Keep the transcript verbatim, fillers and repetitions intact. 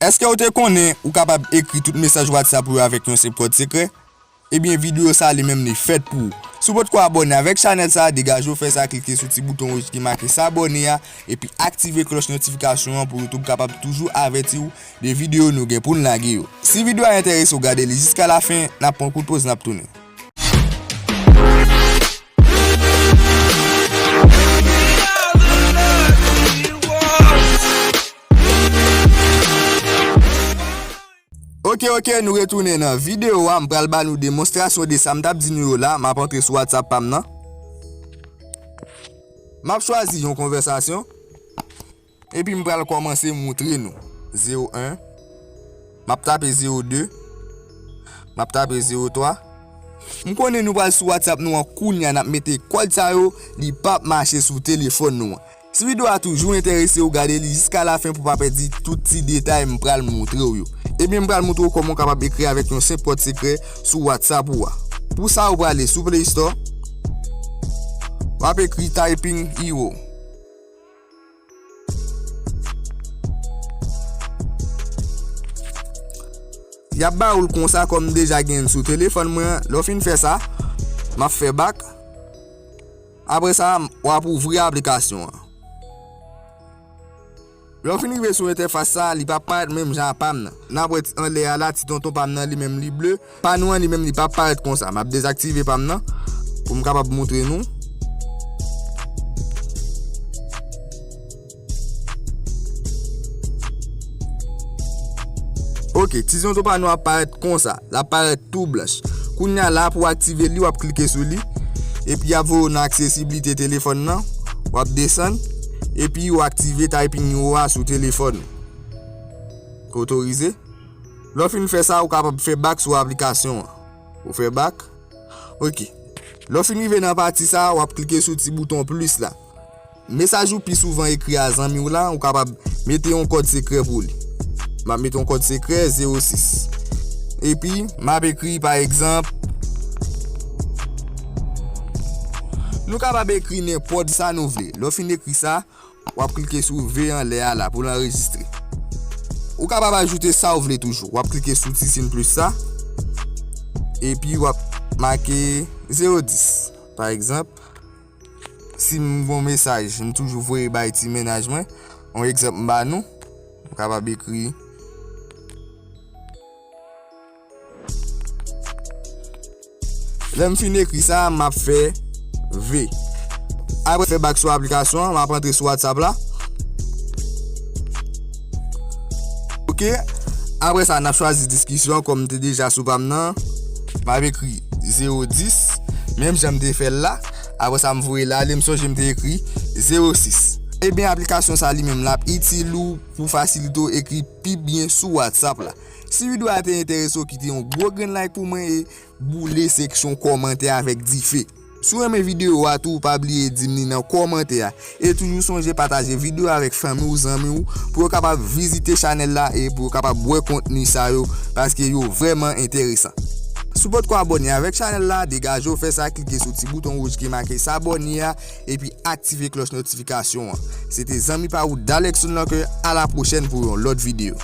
Èske w te konnen ou kapab ekri tout mesaj WhatsApp ou yo avèk yon senp kòd sekrè? Ebyen, videyo sa a li menm li fèt pou ou. Si w potko abòne avèk chanèl sa a, degaje w fè sa, klike sou ti bouton wouj ki make s'abonner a, epi aktive klòch notifikasyon an pou YouTube kapab toujou avèti w de videyo nou gen pou n lage yo. Si videyo a enterese w, gade li jiska lafen, n ap pran kout poz, n ap tounen. Ok, ok, nou retounen nan videyo a. M pral ba nou demonstrasyon de sa m t ap di nou yo la. M ap antre sou WhatsApp pa m nan. M ap chwazi yon konvèsasyon. Epi m pral kòmanse moutre nou. Zewo en. M ap tape zewo de. M ap tape zewo twa. M konnen nou pral sou WhatsApp nou an kounya, n ap mete kòd sa yo, li p ap mache sou telefòn nou an. Si videyo a toujou enterese w, gade li jiska lafen pou w pa pèdi tout ti detay m pral moutre w yo. Ebyen, m pral moutre w kòman w kapab ekri avèk yon senp kòd sekrè sou WhatsApp ou a. Pou sa, ou prale sou Play Store, w ap ekri Typing Hero. Y ap ba ou l konsa, kòm m deja gen l sou telefòn mwen an. Lè w fin fè sa, m ap fè back. Apre sa, w ap ouvri aplikasyon an. Lè w fin rive sou entèfas sa, li p ap parèt menm jan a pa m nan. N ap wè anlè a la, ti tonton pa m nan, li menm li ble. Pa nou an, li menm li p ap parèt konsa. M ap dezaktive pa m nan pou m kapab moutre nou. Ok, ti tonton pa nou ap parèt konsa. L ap parèt tou blanch. Kounya la, pou w aktive li, w ap klike sou li. Epi y ap voye w nan aksesiblite telefòn nan. W ap desann. Epi w aktive Typing Hero a sou telefòn ou. Otorize. Lè w fin fè sa, ou kapab fè back sou aplikasyon an. Ou fè back. Ok. Lè w fin rive nan pati sa, w ap klike sou ti bouton plis la. Mesaj ou pi souvan ekri a zanmi w la, ou kapab mete yon kòd sekrè pou li. M ap mete yon kòd sekrè, zewo sis. Epi, m ap ekri, pa egzanp, nou kapab ekri nenpòt sa nou vle. Lè w fin ekri sa, w ap klike sou V anlè a la pou l anrejistre. Ou kapab ajoute sa w vle toujou. W ap klike sou ti siy plis sa. Epi w ap make zewo dis. Pa egzanp, si m gen yon mesaj, m toujou voye bay ti mennaj mwen. Yon egzanp m ba nou. M kapab ekri Lè m fin ekri sa, m ap fè V. Apre fè back sou aplikasyon an, m ap antre sou WhatsApp la. Ok. Apre sa, n ap chwazi diskisyon, kòm m te deja sou pa m nan. M ap ekri zewo dis, menm jan m te fè l la. Apre sa, m voye l ale, m sonje m te ekri zewo sis. Ebyen, aplikasyon sa li menm, l ap itil ou pou fasilite w ekri pi byen sou WhatsApp la. Si videyo a te enterese w, kite yon gwo grenn like pou mwen e boule seksyon kòmantè avèk dife. Si w renmen videyo a tou, pa bliye di m li nan kòmantè a. E toujou sonje pataje videyo a avèk fanmi w, zanmi w, pou yo kapab vizite chanèl la e pou yo kapab wè kontni sa yo, paske yo vrèman enteresan. Si w potko abòne avèk chanèl la, degaje w fè sa, klike sou ti bouton wouj ki make s'abonner a, epi aktive klòch notifikasyon an. Se te zanmi pa ou Dalexon Locker, a la pwochèn pou yon lòt videyo.